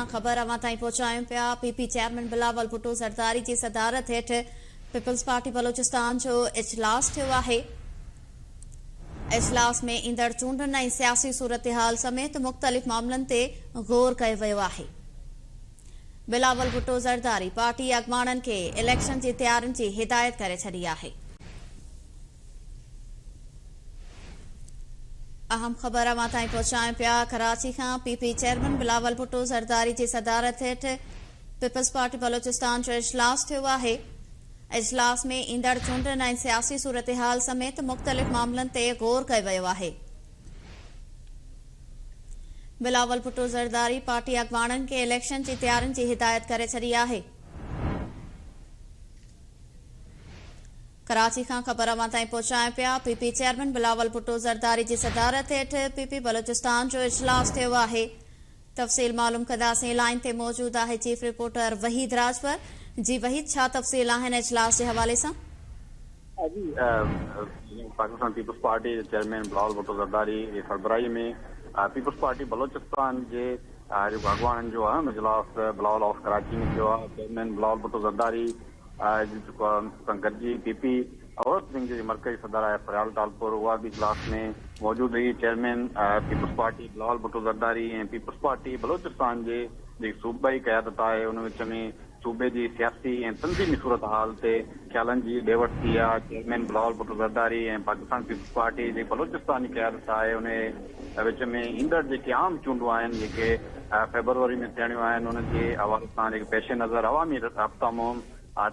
کان خبر اوهان تائين پهچايون پيا، P P chairman Bilawal Bhutto Zardari جي صدارت هيٺ پيپلز پارٽي بلوچستان جو اجلاس ٿيو آهي. اجلاس ۾ ايندڙ چونڊن ۽ سياسي صورتحال سميت مختلف معاملن تي غور ڪيو ويو آهي. بلاول ڀٽو زرداري پارٽي اڳواڻن کي اليڪشن جي تيارين جي هدايت ڪري ڇڏي آهي. اهم خبر اوهان تائين پهچايون پيا ڪراچي کان P P chairman Bilawal Bhutto Zardari جي صدارت هيٺ پيپلز پارٽي بلوچستان جو اجلاس ٿيو آهي. اجلاس ۾ ايندڙ چونڊن ۽ سياسي صورتحال سميت مختلف معاملن تي غور ڪيو ويو آهي. بلاول ڀٽو زرداري پارٽي اڳواڻن کي اليڪشن جي تيارين جي هدايت ڪري ڇڏي آهي. ڪراچي کان خبر اوهان تائين پهچايون پيا، P P chairman Bilawal Bhutto Zardari جي صدارت هيٺ پي پي بلوچستان جو اجلاس ٿيو آهي. تفصيل معلوم ڪنداسين، لائين تي موجود آهي چيف رپورٽر وحيد راڄپر، جي وحيد ڇا تفصيل آهن اجلاس جي حوالي سان؟ جي پاڪستان پيپلز پارٽي جي چيئرمين بلاول ڀٽو زرداري جي سربراهي ۾ پيپلز پارٽي بلوچستان جي جيڪو اڳواڻن جو اهم اجلاس بلاول هائوس ڪراچي ۾ ٿيو آهي، چيئرمين بلاول ڀٽو زرداري سان گڏجي پي پي عورت ونگ جي مرڪزي صدر آهي فريال ٽالپور اها به اجلاس ۾ موجود هئي، chairman peoples party Bilawal Bhutto Zardari ۽ peoples party Balochistan جي جيڪي صوبائي قيادت آهي ان وچ ۾ صوبي جي سياسي ۽ تنظيمي صورتحال تي خيالن جي ڏي وٺ ٿي آهي، chairman Bilawal Bhutto Zardari ۽ Pakistan peoples party جي بلوچستان جي قيادت آهي ان وچ ۾ ايندڙ جيڪي عام چونڊون آهن جيڪي فيبروري ۾ ٿيڻيون آهن ان جي حوالي سان جيڪي پيش نظر عوامي رابطا مهم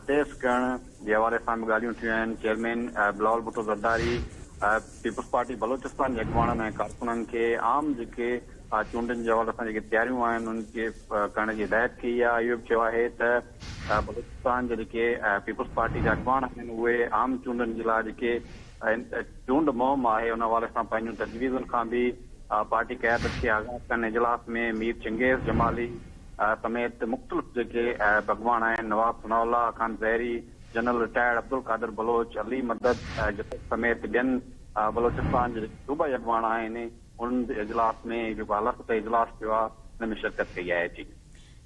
تيز ڪرڻ جي حوالي سان به ڳالهيون ٿيون آهن، chairman Bilawal Bhutto Zardari peoples party Balochistan جي اڳواڻن ۽ ڪارڪنن کي عام جيڪي چونڊن جي حوالي سان جيڪي تياريون آهن انهن کي ڪرڻ جي هدايت ڪئي آهي، اهو به چيو آهي ته بلوچستان جا جيڪي پيپلز پارٽي جا اڳواڻ آهن اهي عام چونڊن جي لاء جيڪي چونڊ مهم آهي ان حوالي سان پنهنجون تجويزن کان به پارٽي قيادت کي آگاهه ڪن، اجلاس ۾ مير چنگيز جمالي سميت مختلف جيڪي اڳواڻ آهن نواب ثناء الله خان زهري، جنرل رٽائرڊ عبدالقادر بلوچ، علي مدد جتڪ سميت ٻين بلوچستان جا جيڪي صوبائي اڳواڻ آهن انهن به اجلاس ۾ جيڪو اعليٰ سطحي اجلاس ٿيو آهي ان ۾ شرڪت ڪئي آهي جي.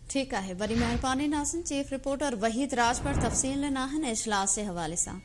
ٺيڪ آهي وڏي مهرباني ناظرين چيف رپورٽر وحيد راڄپر تفصيل ڏنا آهن اجلاس جي حوالي سان.